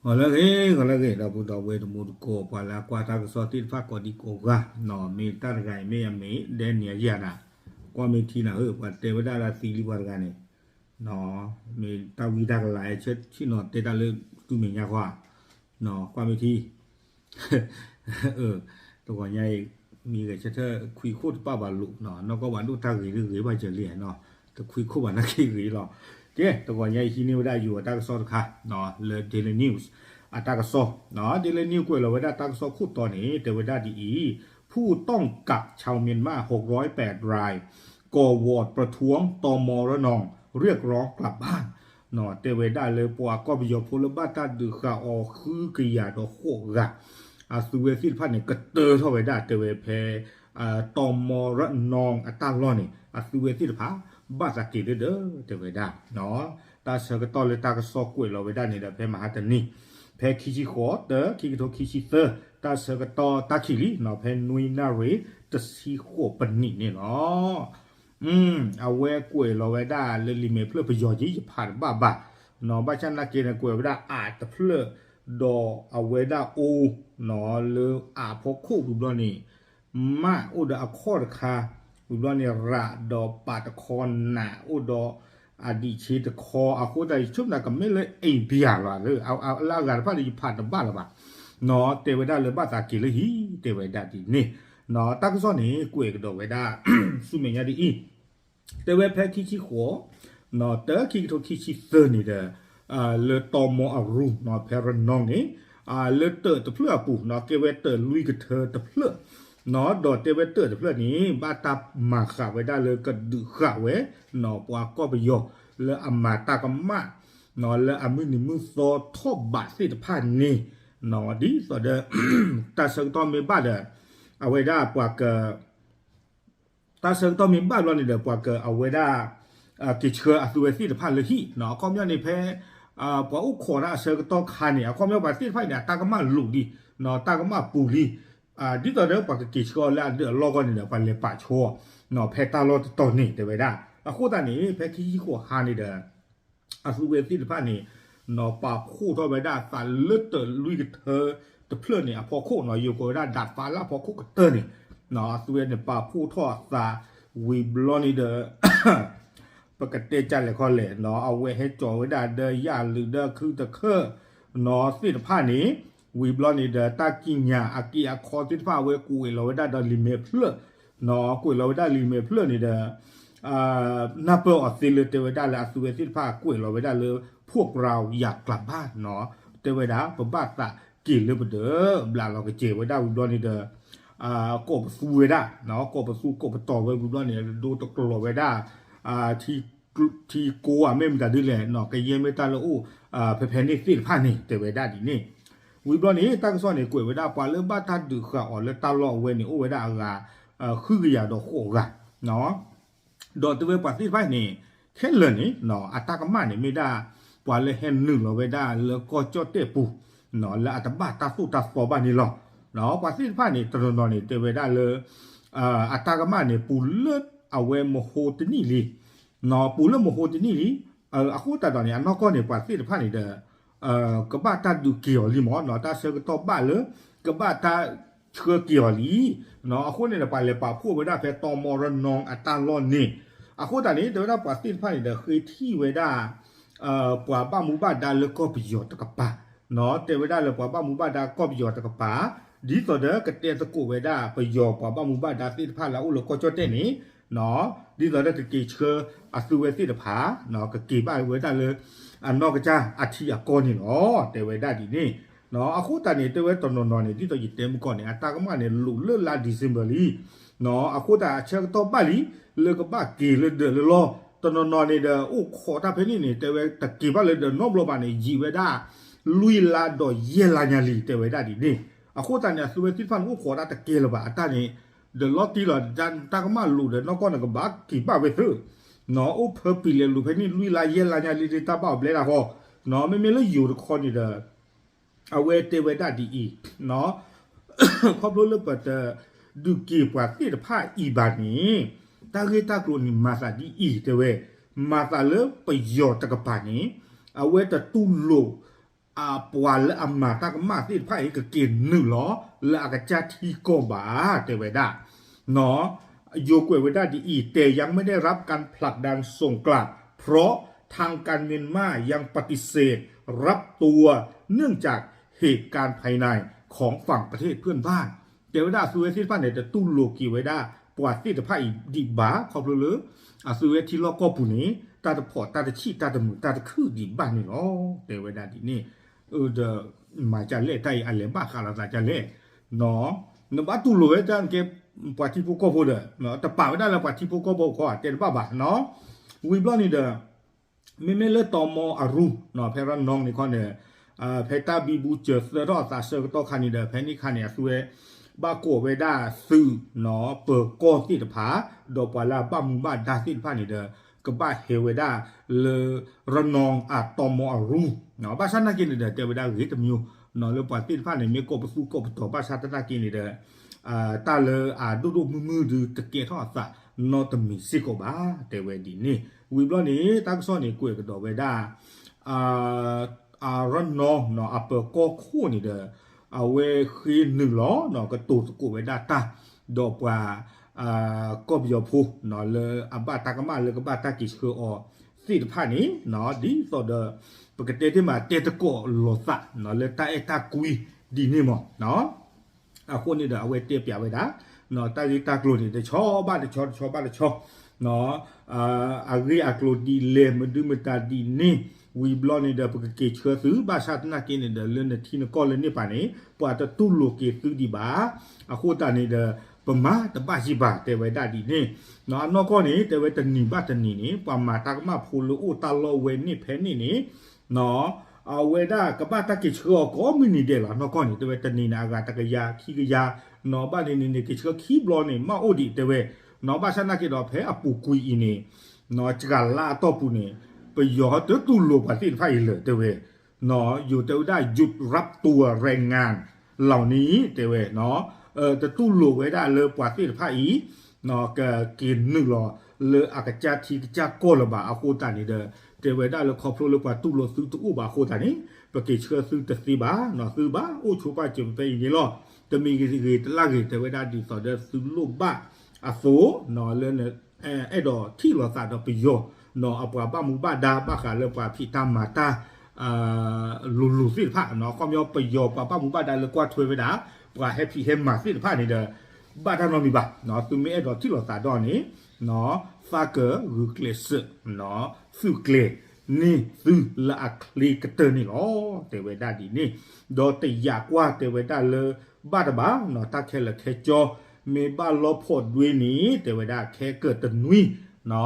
ဂီၤလၢအဂ့ၤ ဂီၤလၢအဂ့ၤ ဒီပုၢ်ဒီဝဲၢ်တံၤသကိး ပှၤလၢအကွၢ်တၢ်ကစီၣ်သ့ၣ်တဖၣ်ကိးဒံကိးဂၤ, မ့ၢ်တၢ်တဂၤအံၤမ့ၢ်အမ့ၢ်ဒဲနံၤအယၤနၤ, ကွၢ်မ့ၢ်ထံနၤဧၢ ပှၤတဲဝဲဒၣ်လၢအသံလံပှၤတဂၤန့ၣ်, မ့ၢ်တၢ်ဝံတၢ်ကလၤဆ့ၣ်နီၤတဲတၢ်လၢသုမဲာ်ညါဃီဧါ, ကွၢ်မ့ၢ်ထံ တဂီၤညါအံၤ မ့ၢ်ဂဲၤဆၢထၢၣ်ခွံခိၣ်တပာ်ဘၣ်လိာ်, နီၢ်ကီၢ်ဘၣ်ဒိၣ်တၢ်ဂ့ၤဒ်ဂ့ၤဘၣ်ယဲလံ, တခွံခိၣ်ဘၣ်နာ်က့ဂ့ၤလီၤ. ကဲ တဂီၤညါအံၤဟံးန့ၢ်ဝဲဒၣ်ယိၤအတၢ်ကစီၣ်တခါ လၢ Daily News အတၢ်ကစီၣ်, Daily News ကွဲးလီၤဝဲဒၣ်တၢ်ကစီၣ်ခိၣ်တီန့ၣ် တဲဝဲဒၣ်ဒ်အံၤ, ผู้ต้องกักชาวเมียนมา หกร้อยแปดราย ก่อวอร์ดประท้วง ตม.ระนอง เรียกร้องกลับบ้าน တဲဝဲဒၣ်လၢပှၤကီၢ်ပယီၤဖိလၢဘၣ်တၢ်ဒုးဃာ်အီၤဃုကယၤဒီးဃိးဂၤ အသုဝဲသ့ၣ်တဖၣ်န့ၣ် ကတၢၢ်ထီၣ်ဝဲဒၣ် တဲဝဲဖဲ တမရနီအတၢ်လီၢ်န့ၣ် အသုဝဲသ့ၣ်တဖၣ် ဘၣ်သးက့ၤလၢဒီး တဲဝဲဒၣ် တၢ်ဆၢကတီၢ်လၢတၢ်ကစီၣ်ကွဲးလီၤဝဲဒၣ်န့ၣ်ဒီး ဖဲမဟါတနံၤ ဖဲခံဆံဃိး တၢ ခံကထိခံဆံသၢ တၢ်ဆၢကတီၢ်တၢ်ခံးလံ ဖဲနွံနၣ်ရံၣ် တဆံဃိးပနံးန့ၣ်လီၤ. အဝဲကွဲးလီၤဝဲဒၣ်လၢလံာ်မဲာ်ဖျၢၣ်ပယီၤက့ ယဖးတဘၣ်ဘၣ်, ဘၣ်ဆၣ်နာ်က့န့ၣ် ကွဲးဝဲဒၣ်အးတဖျၢၣ် ဒီးအဝဲဒၣ်အိၣ် လၢအးဖီခိၣ်ဝံၤဘျီန့ၣ် မၣ်အိၣ်ဒီးအခီၣ်တခါ ဝံၤဘျီန့ၣ် ရးဒီးပာ်တခီ နးအိၣ်ဒီးအဒံးဆ့တခီ အဃိသတး ယဆိကမိၣ်ကမ့ၢ်လၢ India လီၤ လၢအဂၤတဖၣ်ဒီးယဖးတဘၣ်လၢၤဘၣ်, တဲဝဲဒၣ်လၢဘၣ်သးက့ၤလၢဟံၣ် တဲဝဲဒၣ်ဒ်န့ၣ်, တၢ်ကစီၣ်န့ၣ် ကွဲးကဒီးဝဲဒၣ် ဆူမဲာ်ညါဒ်အံၤ, တဲဝဲဖဲခံဆံဃိး တၢ ခံကထိခံဆံသၢန့ၣ်ဒီး လၢတီမီအရူ ဖဲရနီၤန့ၣ် လၢတၢးတဖျၢၣ်အပူၤ ကဲဝဲတၢးလွံၢ်ကထၢတဖျၢၣ် ဒီးတဲဝဲတၢးတဖျၢၣ်န့ၣ် ဘၣ်တၢ်မၤဃာ်ဝဲဒၣ်လၢကဒုးဃာ်ဝဲ ပှၤကီၢ်ပယီၤ လၢအမၤတၢ်ကမၣ် လၢအမုၢ်နံၤမုၢ်သီထီၣ်ဘးသ့ၣ်တဖၣ်န့ၣ် ဒ်သိးဒီး တၢ်ဆၢကတီၢ်မ့ၢ်ဘၣ်ဒီး အဝဲဒၣ်ပှၤက တၢ်ဆၢကတီၢ်မ့ၢ်ဘၣ်ဘျီန့ၣ်ဒီး ပှၤက အဝဲဒၣ် က့ၤဆှၢအသုဝဲသ့ၣ်တဖၣ်လၢဟံၣ် အခီပညီန့ၣ်ဖဲ ပှၤအိၣ်ခိးတၢ်အဆၢကတီၢ်ခါန့ၣ် အခီပညီပှၤသ့ၣ်တဖၣ်န့ၣ် အတၢ်ကမၣ်လိၤလံ တၢ်ကမၣ်ပူၤလံ ဒ်သိးဒီးပှၤကက့ၤဆှၢအီၤလၢအဒၢးအလီၢ်ဂီၢ်န့ၣ်ဒီး ပှၤလဲၤပာ်ဆိ ဖဲတၢ်လီၢ်တတီၤန့ၣ် တဲဝဲဒၣ် အဃိသတးန့ၣ် ဖဲခံဆံဃိးဟါန့ၣ်ဒီး အသုဝဲသ့ၣ်တဖၣ်န့ၣ် ပာ်ဖှိၣ်ထီၣ်ဝဲဒၣ်အသးလၢတၢးလွံၢ်ကထၢတဖျၢၣ်န့ၣ် အဖီခိၣ် ယိၤကိးဝဲဒၣ် ဒးဖးလၢအဖီခိၣ်ကတၢၢ်န့ၣ် အသုဝဲန့ၣ် ပာ်ဖှိၣ်ထီၣ်အသးဝံၤဘျီန့ၣ်ဒီး ပကတဲကၢ်လဲၣ်ခီလဲၣ် အဝဲဟဲကၠီၤဝဲဒၣ်ဒီးယၣ်လုာ်ဒီးခုတခၢၣ် သ့ၣ်တဖၣ်န့ၣ် ဝံၤဘျီန့ၣ်ဒီး တၢ်ကံးညာ်အက့အခီသ့ၣ်တဖၣ် အဝဲကွဲးလီၤဝဲဒၣ်ဒီးလံာ်မဲာ်ဖျၢၣ် ကွဲးလီၤဝဲဒၣ်လံာ်မဲာ်ဖျၢၣ်န့ၣ်ဒီး နၢ်ပၢၢ်အီၤသ့လၢတဲဝဲဒၣ်လၢအသုဝဲသ့ၣ်တဖၣ်ကွဲးလီၤဝဲဒၣ်လၢ พวกเราอยากกลับบ้าน တဲဝဲဒၣ် ပဘၣ်သးက့ၤလၢပဒၢး ဘျးလီၤကစဲၤဝဲဒၣ်ဝံၤဘျီန့ၣ်ဒီး ကိးပသူဝဲဒၣ် ကိးပသူကိးပတီၤဝဲဝံၤဘျီန့ၣ် ဒိတကျိၤဝဲဒၣ် ထံကိးဧါ မ့ၢ်မတၤဒ်လဲၣ် ကယဲၢ်မ့ၢ်တၢ်လၢအိၣ် ဖဲဖဲန့ၣ်သ့ၣ်တဖၣ်န့ၣ် တဲဝဲဒၣ်ဒ်န့ၣ် ဝံၤဘျီန့ၣ် တၢ်ကစီၣ်န့ၣ် ကွဲးဝဲဒၣ်ပှၤလၢဘၣ်တၢ်ဒုးဃာ်အီၤလၢတၢ်လီၢ်အဝဲန့ၣ် အိၣ်ဝဲဒၣ်အဂၤ ဃုကယၤဒီးဃိးဂၤ ဒီးတဲဝဲပှၤသ့ၣ်တဖၣ်န့ၣ် ခဲလၢာ်န့ၣ် အတၢ်ကမၣ်န့ၣ်မ့ၢ်ဒၣ် ပှၤလၢဟဲနုာ်လီၤဝဲဒၣ်လၢကီၢ်ကၠီၣ်တဲၣ်ပူၤ လၢအတဘၣ်တၢ်သိၣ်တၢ်သီဘၣ်န့ၣ်လီၤ. ပှၤသ့ၣ်တဖၣ်န့ၣ် တနီၤနီၤန့ၣ် တဲဝဲဒၣ်လၢ အတၢ်ကမၣ်န့ၣ် ပူၤလၢအဝဲမဟိတနံၣ်လံ ပူၤလၢမဟိတနံၣ်လံ. အဃိသတးဒီးန့ၣ် အနီၢ်ကီၢ်န့ၣ် ပှၤသ့ၣ်တဖၣ်န့ၣ်ဒီး ကဘၣ်တၢ်ဒုးက့ၤအီၤလံမး တၢ်ဆၢကတီၢ်ဘၣ်လၢ ကဘၣ်တၢ်ဆှၢက့ၤအီၤလံ. အဃိန့ၣ်ဒီး ပှၤလဲၤပာ်ဖှိၣ်ဝဲဒၣ်ဖဲတီမီရနီအတၢ်လီၢ်န့ၣ် အဃိသတးန့ၣ် တဲဝဲဒၣ်ပှၤသ့ၣ်တဖၣ်န့ၣ်ဒီး ဃ့ထံၣ်ဝဲဒၣ် ပှၤဘၣ်မူဘၣ်ဒါလၢကီၢ်ပယီၤတကပၤ တဲဝဲဒၣ်လၢပှၤဘၣ်မူဘၣ်ဒါကီၢ်ပယီၤတကပၤ ဒ်သိးဒီးကတဲသကိးဝဲဒၣ်ပယီၤပှၤဘၣ်မူဘၣ်ဒါသ့ၣ်တဖၣ်လၢအအိၣ်လၢကီၢ်ကၠီၣ်တဲၣ်န့ၣ် ဒ်သိးဒီးကက့ၤဆှၢအသုဝဲသ့ၣ်တဖၣ် ကက့ၤဘၣ်ဝဲဒၣ်လၢ အနီၢ်ကစၢ်အထံအကီၢ်န့ၣ်လီၤ. တဲဝဲဒၣ်ဒ်န့ၣ် အဃိသတးန့ၣ် တဲဝဲတနီၤနီၤန့ၣ် ဒ်သိးယတဲမုၢ်ကီၢ်န့ၣ် အတၢ်ကမၣ်န့ၣ် လိၤလၢလါ December လံ အဃိသတးအဆၢကတီၢ်ဘၣ်လံ လၢကဘၣ်က့ၤလၢဒၢးလၢလီၢ် တနီၤနီၤန့ၣ်ဒီး အိၣ်ခိးတၢ်ဖဲန့ၣ်န့ၣ် တဲဝဲတက့ၤဘၣ်လၢဒၢးနီတဘျီဘၣ်န့ၣ် ယံာ်ဝဲဒၣ် လွံၢ်လါဒီးယဲၢ်လါညါလံ တဲဝဲဒၣ်ဒ်န့ၣ် အဃိသတးန့ၣ် အသုဝဲသ့ၣ်တဖၣ်န့ၣ် အိၣ်ခိးတၢ်တကဲလၢၤဘၣ် အတၢ်န့ၣ် ဒီးလီၤတံၢ်လီၤ တၢ်ကမၣ်လိၤဒီးနီၢ်ကီၢ်န့ၣ် ကဘၣ်က့ၤဘၣ်ဝဲသ့ အိၣ်ဖၢပံၤလဲၤလိၤဖဲန့ၣ် လွံၢ်လါယဲၢ်လါညါလံ တၢ်ဘၣ်အီၤဘျဲဒၣ်ဃီ မ့မ့ၢ်လၢယိၤတခီန့ၣ်ဒီး အဝဲတဲဝဲဒၣ်ဒ်အံၤ ခီဖျိလၢပတဒုးက့ၤပှၤသ့ၣ်တဖၣ်အံၤဘၣ်န့ၣ် တၢ်ဂ့ၢ်တၢ်ကျိၤန့ၣ် မၤသးဒ်အံၤ တဲဝဲ မၤသးလၢပယီၤတကပၤန့ၣ် အဝဲတတူၢ်လိာ် ပှၤလၢအမၤတၢ်ကမၣ်သ့ၣ်တဖၣ်အံၤ ကက့ၤနုာ်လီၤလၢအကစၢ်ထံကီၢ်ဘၣ် တဲဝဲဒၣ်. ယိၤကွဲးဝဲဒၣ်ဒ်အံၤ, แต่ยังไม่ได้รับการผลักดันส่งกลับ เพราะทางการเมียนมายังปฏิเสธรับตัว เนื่องจากเหตุการณ์ภายในของฝั่งประเทศเพื่อนบ้าน တဲဝဲဒၣ်အသုဝဲသ့ၣ်တဖၣ်န့ၣ် တတူၢ်လိာ်က့ၤဝဲဒၣ် ပှၤသ့ၣ်တဖၣ်အံၤဒံးဘၣ် ခီဖျိလၢ အသုဝဲထံလီၢ်ကီၢ်ပူၤန့ၣ် တၢ်တဖီၣ်တၢ်တဆံၣ်တၢ်တမုာ်တၢ်တခုၣ်ဒံးဘၣ်န့ၣ်လီၤ. တဲဝဲဒၣ်ဒ်န့ၣ်, ဒီး မၤကလဲၣ်တၢ်အံၤ အလဲၤဘၣ်ဃးလိာ်သးကလဲၣ်, နဘၣ်တူၢ်လိာ်ဝဲတၢ်ကဲ ပှၤထံဖိကီၢ်ဖိဒီး တပာ်ဝဲဒၣ်လၢပှၤထံဖိကီၢ်ဖိခီ တဲတဘၣ်ဘၣ်. ဝံၤဘျီန့ၣ်ဒီး မ့မ့ၢ်လၢတီမီအရူ ဖဲရနီၣ်န့ၣ်ခီန့ၣ် ဖဲတၢ်ဘံဘူစၢၤသၢထီၣ်အသးဆၢကတီၢ်ခါန့ၣ်ဒီး ဖဲန့ၣ်ခါန့ၣ် အသုဝဲ ဘၣ်ကိးဝဲဒၣ်သုး ပၢၤကီၢ်သ့ၣ်တဖၣ် ဒီးပှၤလၢအဘၣ်မူဘၣ်ဒါသ့ၣ်တဖၣ်န့ၣ်ဒီး ကဘၣ်ဟဲဝဲဒၣ်လၢ ရနီၣ်အတီမီအရူ ဘၣ်ဆၣ်နာ်က့န့ၣ်ဒီး တဲဝဲဒၣ်ဂ့ၤတမံၤ လၢပှၤသ့ၣ်တဖၣ်န့ၣ် မ့ၢ်ကိးပသူကိးပတီၤ ဘၣ်ဆၣ်သနာ်က့န့ၣ်ဒီး တၢ်လၢအဒိၣ်ဒိၣ်မုၢ်မုၢ်ဒုးတကဲထီၣ်အသးနီတမံၤစ့ၢ်ကီးဘၣ် တဲဝဲဒ်န့ၣ်. ဝံၤဘျီန့ၣ် တၢ်ကစီၣ်န့ၣ် ကွဲးကဒီးဝဲဒၣ် ရနီၣ်အပၢၤကီၢ်ခိၣ်န့ၣ်ဒီး အဝဲဃ့နုာ်လီၤ ကတိၤသကိးဝဲဒၣ်တၢ် ဒီးပှၤ ကီၢ်ပယီၤဖိ လၢအဘၣ်တၢ်ကမၣ်လၢကဘၣ်တၢ်က့ၤဆှၢအီၤသ့ၣ်တဖၣ်န့ၣ် ဒ်သိးဒီး ပကတဲတ့ၢ်မး တဲသကိးလိာ်သး လၢတၢ်အဲၣ်တၢ်ကွံဒ်န့ၣ်မး အဃိန့ၣ်ဒီး အဝဲတဲပျးဝဲဒၣ် တၢ်ဂ့ၢ်တၢ်ကျိၤန့ၣ် တဆီဘၣ်တဆီ တဆီဘၣ်တဆီ အဂ့ၢ်အကျိၤဒ်လဲၣ် မဒုမတၤဒ်န့ၣ် ဝံၤဘျီန့ၣ်ဒီး ပကက့ၤဆှၢသု ဘၣ်ဆၣ်သနာ်က့န့ၣ်ဒီး လၢနထံနကီၢ်လၢန့ၣ်ပၤန့ၣ် ပှၤတတူၢ်လိာ်က့ၤသုဒံးဘၣ်. အဃိသတးန့ၣ်ဒီး ပမၤတဘၣ်ယံၤဘၣ် တဲဝဲဒၣ်ဒ်န့ၣ်. အနီၢ်ကီၢ်န့ၣ် တဲဝဲတနံၤဘၣ်တနံၤန့ၣ် ပှၤမၤတၢ်ကမၣ်ဖိလၢအိၣ်တၢ်လီၢ်ဝဲန့ၣ်ဖဲန့ၣ်န့ၣ် အဝဲဒၣ်ကဘၣ်တၢ်က့ၤဆှၢအီၤကိးမုၢ်နံၤဒဲးလီၤ. အနီၢ်ကီၢ်န့ၣ် တဲဝဲတနံၤန့ၣ် အဂၤတကယၤခံကယၤ ဘၣ်န့ၣ်န့ၣ်န့ၣ် က့ၤဆှၢခံဘျီန့ၣ် မ့ၢ်အိၣ်ဒံးတဲဝဲ ဘၣ်ဆၣ်သနာ်က့ဒီး ဖဲအပူၤကွံာ်အံၤန့ၣ် စှၤလါအတီၢ်ပူၤန့ၣ် ပယီၤတတူၢ်လိာ်ပှၤသ့ၣ်တဖၣ်အံၤလၢာ်တဲဝဲ ယိၤတဲဝဲဒၣ် หยุดรับตัวแรงงานเหล่านี้ တဲဝဲ တတူၢ်လိာ်ဝဲဒၣ်လၢပှၤသ့ၣ်တဖၣ်အံၤ ကက့ၤနုာ်လီၤလၢအကစၢ်ထံကစၢ်ကီၢ်လၢၤဘၣ်. အဃိသတးန့ၣ်ဒီး တဲဝဲဒၣ်လၢခီဖျိလၢပှၤတူၢ်လိာ်သုတအိၣ်ဘၣ်အဃိသတးန့ၣ် ပက့ၤဆှၢသုတသ့ဘၣ်, သုဘၣ်အိၣ်ဆိးဘၣ်စၢၤဖဲအံၤန့ၣ်လီၤ. တမံၤဂ့ၤတလါဂ့ၤ တဲဝဲဒၣ်ဒ်သိးဒီးသုလိၣ်ဘၣ်အသိး လၢ အဲၣ်ဒိးထံၣ်လိာ်သးဒီးပယီၤ အပှၤဘၣ်မူဘၣ်ဒါဘၣ်ဃးလၢပှၤဖံးတၢ်မၤတၢ် လိၤလိၤသ့ၣ်တဖၣ် ခီပညီပယီၤပှၤဘၣ်မူဘၣ်ဒါလၢကွၢ်ထွဲဝဲဒၣ် ပှၤဟဲဖံးဟဲမၤသ့ၣ်တဖၣ်န့ၣ်ဒီး ဘၣ်တၢ်နီတမံၤဘၣ်. သုမ့ၢ်အဲၣ်ဒိးထံၣ်လိာ်သးဒီးန့ၣ် သးကဂုာ်ကျဲးစၢး သုးကျဲၤန့ၢ်သုလၢအချ့ကတၢၢ်န့ၣ်လီၤ. တဲဝဲဒၣ်ဒ်န့ၣ် ဒီးတယာ်ကွၢ်တဲဝဲဒၣ်လၢ ဘၣ်တဘၣ် တၢ်ခဲလၢာ်ခဲဆ့ မ့ၢ်ဘၣ်လီၢ်ဖီၣ်ဒွဲန့ၣ် တဲဝဲဒၣ်ခဲကတနွံ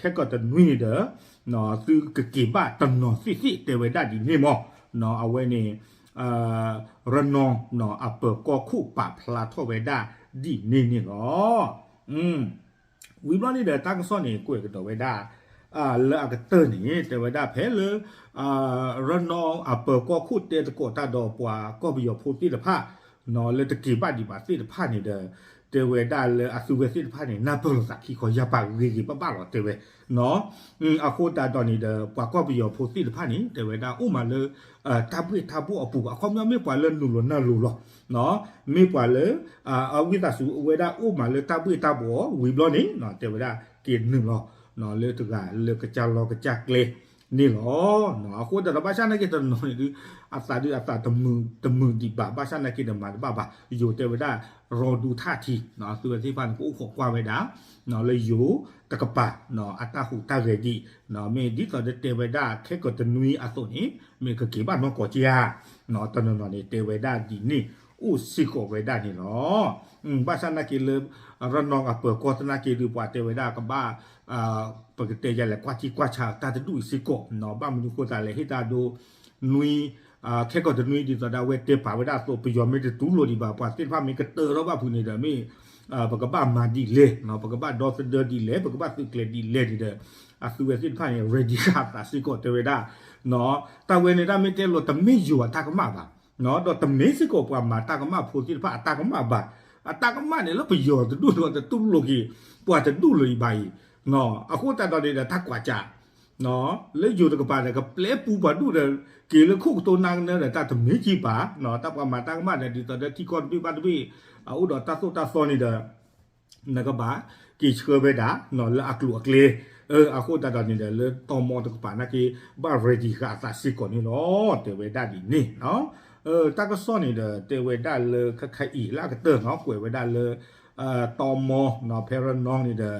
ခဲကတနွံန့ၣ်ဒီး သုကက့ၤဘၣ်တနီၤသ့ၣ်သ့ၣ် တဲဝဲဒၣ်ဒ်န့ၣ်မး. အဝဲန့ၣ် ရနီၣ် အပၢၤကီၢ်ခိၣ်ပာ်ဖျါထီၣ်ဝဲဒၣ်ဒ်န့ၣ်န့ၣ်လီၤ. ဝံၤဘျီန့ၣ်ဒီး တၢ်ကစီၣ်န့ၣ် ကွဲးကဒီးဝဲဒၣ် လၢအကတၢၢ်န့ၣ် တဲဝဲဒၣ်ဖဲလၢ ရနီၣ်အပၢၤကီၢ်ခိၣ်တဲသကိးတၢ်ဒီးပှၤကီၢ်ပယီၤဖိသ့ၣ်တဖၣ် လၢတက့ၤဘၣ်ဒံးဘၣ်သ့ၣ်တဖၣ်န့ၣ်ဒီး တဲဝဲဒၣ်လၢအသုဝဲသ့ၣ်တဖၣ်န့ၣ် နၢ်ပၢၢ်လိာ်သးခံခီယၢ်ပၤဂ့ၤဂ့ၤဘၣ်ဘၣ်လီၤ တဲဝဲ အဃိသတးဒီးန့ၣ်ဒီး ပှၤကီၢ်ပယီၤဖိသ့ၣ်တဖၣ်န့ၣ် တဲဝဲဒၣ်အိၣ်မးလၢ တၢ်ဘှ့ၣ်တၢ်ဘှီၣ်အပူၤ အခီပညီမ့ၢ်ပှၤလၢနုာ်လီၤနၢ်လိၤလီၤ. မ့ၢ်ပှၤလၢ အဝံသးစူၤအဝဲဒၣ်အိၣ်မးလၢတၢ်ဘှ့ၣ်တၢ်ဘှီၣ်ဝံၤဘျီန့ၣ် တဲဝဲဒၣ်က့ၤနုာ်လီၤ လၢတဂၤလၢကစၢ်လီၢ်ကစၢ်ကျဲန့ၣ်လီၤ. အဃိသတးဒီးဘၣ်ဆၣ်နာ်က့တနီၤန့ၣ်ဒုး အသးဒုးအသးတမုာ်ဒံးဘၣ် ဘၣ်ဆၣ်နာ်က့ဒီးမၤတဘၣ်ဘၣ် ယိၤတဲဝဲဒၣ် ရူဒူထၣ်ထံ သုဝဲသ့ၣ်တဖၣ်န့ၣ် ကအိၣ်ခိးကွၢ်ဝဲဒၣ် လၢယိၤတကပၤ အတၢ်ဟူးတၢ်ဂဲၤဒံး မ့ၢ်ဒ်သိးဒီးတဲဝဲဒၣ်ခဲကတနွံအသိးန့ၣ် မ့ၢ်ကက့ၤဘၣ်နီၢ်ကီၢ်က့ဧါ တနီၤနီၤန့ၣ် တဲဝဲဒၣ်ဒ်န့ၣ် အိၣ်စ့ၢ်ကီးဝဲဒၣ်န့ၣ်လီၤ. ဘၣ်ဆၣ်နာ်က့လၢ ရနီၣ်အပၢၤကီၢ်သနာ်က့ဒုး ပှၤတဲဝဲဒၣ်ကဘၣ် ပကတဲယၤလဲၣ် ကွၢ်ထံကွၢ်ဆးတၢ်တဒူၣ်အံၤစ့ၢ်ကီး ဘၣ်မနုၤဃိသတးလဲၣ် ဟ့ၣ်တၢ်ဒိ နွံ ခဲကီၢ်တနွံဒ်သိးဒီးအဝဲတဲပာ်ဝဲဒၣ်အသိး ပယီၤမ့ၢ်တတူၢ်လိာ်ဒံးဘၣ် ပှၤသ့ၣ်တဖၣ်မ့ၢ်ကတၢၢ်ထီၣ်ဘၣ်ဖုးန့ၣ်ဒီး မ့ၢ် ပကဘၣ်မၤဒ်လဲၣ် ပကဘၣ်ဒီသဒၢဒ်လဲၣ် ပကဘၣ်သုးကျဲၤဒ်လဲၣ်န့ၣ်ဒီး အသုဝဲသ့ၣ်တဖၣ်န့ၣ် ready ဃာ်အသးစ့ၢ်ကီးတဲဝဲဒၣ် တၢ်ဝဲန့ၣ်ဒၣ်မ့ၢ်တဲလိာ်တမ့ၢ်ယိၤအတၢ်ကမၣ်ဘၣ် ဒီးတမ့ၢ်စ့ၢ်ကီးပှၤမၤတၢ်ကမၣ်ဖိသ့ၣ်တဖၣ်အတၢ်ကမၣ်ဘၣ်. အတၢ်ကမၣ်န့ၣ်လၢပယီၤတဒူၣ်ဒီးတတူၢ်လိာ်က့ၤ ပှၤတဒူၣ်လိာ်အံၤဘၣ်အံၤ အဃိသတးဒီးန့ၣ်ဒီးတၢ်ကွၢ်စး လၢယိၤတကပၤဒီး ကပျဲပူၤပှၤဒူၣ်ဒီး က့ၤလၢခိၣ်ကတိၤနါကနၢဒီး တၢ်တမ့ၢ်ကံဘၣ်, တၢ်ပှၤမၤတၢ်ကမၣ်ဒီး ဒ်သိးဒီးထံကီၢ်တဘ့ၣ်ဘၣ်တဘ့ၣ် အအိၣ်ဒီးတၢ်သိၣ်တၢ်သီန့ၣ်ဒီး နကဘၣ်က့ၤဆှၢဝဲဒၣ် လၢအကျိၤအကျဲ, အဃိသတးဒီးန့ၣ်ဒီး လၢတီမီတကပၤနာ်က့ ဘၣ် ready ဃာ်အသးစ့ၢ်ကီးန့ၣ်လီၤ တဲဝဲဒၣ်ဒ်န့ၣ်. တၢ်ကစီၣ်န့ၣ်ဒီး တဲဝဲဒၣ်လၢခဲခါအံၤလၢအကတၢၢ်နီၤ ကွဲးဝဲဒၣ်လၢ တီမီ ဖဲရနီၤန့ၣ်ဒီး တၢ်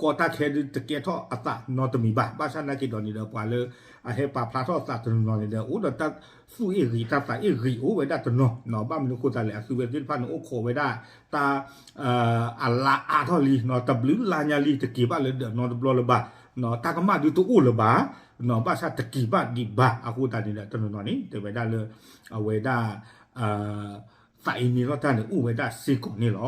ကီတၢ်ခဲဒုးတကဲထီၣ်အသးနီတမံၤဘၣ်. ဘၣ်ဆၣ်နာ်က့ဒီးန့ၣ်ဒီး ပှၤလၢအဟဲပာ်ဖျါထီၣ်အသးတနီၤနီၤန့ၣ်ဒီး အိၣ်ဒီးတၢ်သူၣ်အ့ၣ်ဂ့ၤ တၢ်သးအ့ၣ်ဂ့ၤအိၣ်ဝဲဒၣ်တနီၤ, ဘၣ်မနုၤအဃိသတးလဲၣ် အသုဝဲသ့ၣ်တဖၣ်န့ၣ်အိၣ်ခိးဝဲဒၣ် တၢ် အလါအါထီၣ်လံ တဘျုးလါညါလံ တက့ၤဘၣ်လၢဒၢးနီတဘျီလၢၤဘၣ်, တၢ်ကမၣ်ဒုးတအိၣ်လၢၤဘၣ်, ဘၣ်ဆၣ်တက့ၤဘၣ်ဒံးဘၣ် အဃိသတးန့ၣ်ဒီး တနီၤနီၤန့ၣ် တဲဝဲဒၣ်လၢ အဝဲဒၣ် သးအံၤန့ၣ်လီၤတၢ်န့ၣ် အိၣ်ဝဲဒၣ်စ့ၢ်ကီးန့ၣ်လီ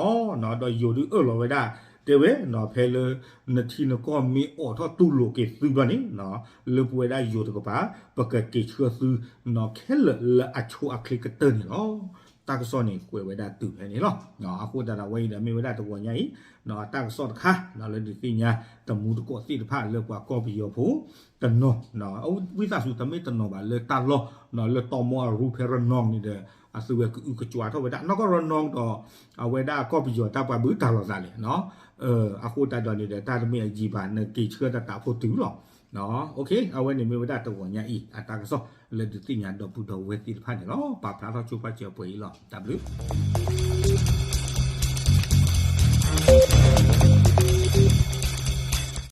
ၤ. ဒီးယိၤဒုးအၢၣ်လီၤဝဲဒၣ် တဲဝဲ ဖဲလၢ နထံနကီၢ်မ့ၢ်အိးထီၣ်တူၢ်လိာ်က့ၤသုဘျီန့ၣ် လၢပဝဲဒၣ်ယိၤတကပၤ ပကက့ၤဆှၢသု ခဲလၢာ်လၢအဆိအချ့ကတၢၢ်န့ၣ်လီၤ. တၢ်ကစီၣ်န့ၣ်ကွဲးဝဲဒၣ်တုၤဖဲန့ၣ်လီၤ. အဃိသတးဒီး အဝဲအံၤဒီးမ့ၢ်ဝဲဒၣ်တဂီၤညါအံၤ တၢ်ကစီၣ်တခါ လၢဒုးသ့ၣ်ညါ တမူတကိးသ့ၣ်တဖၣ်လၢပှၤကီၢ်ပယီၤဖိ တနီၤ ဝံသးစူၤတမ့ၢ်တနီၤဘၣ်လၢတၢ်လီၢ် လၢတီမီအရူဖဲရနီၤန့ၣ်ဒီး အသုဝဲကအုကကွါထီၣ်ဝဲဒၣ် နီၢ်ကီၢ်ရနီၤဒီး အဝဲဒၣ်ကီၢ်ပယီၤတၢ်ပှၤဘုတၢ်လီၤသးလဲၣ်. အဃိသတးဒီးန့ၣ်ဒီး တၢ်တမ့ၢ်အယံၤဘၣ် နက့ၤဆှၢတၢ်တၢ်ဖိတုၤလီၤ. အဝဲန့ၣ်မ့ၢ်ဝဲဒၣ်တဂီၤညါအံၤ အတၢ်ကစီၣ်လၢဒုးသ့ၣ်ညါဒီပုၢ်ဒီဝဲၢ်သ့ၣ်တဖၣ်န့ၣ်လီၤ. ပာ်ဖျါထီၣ်ဆိပာ်စၢၤပှဲၤအံၤလီၤ. တၢ်ဘျုး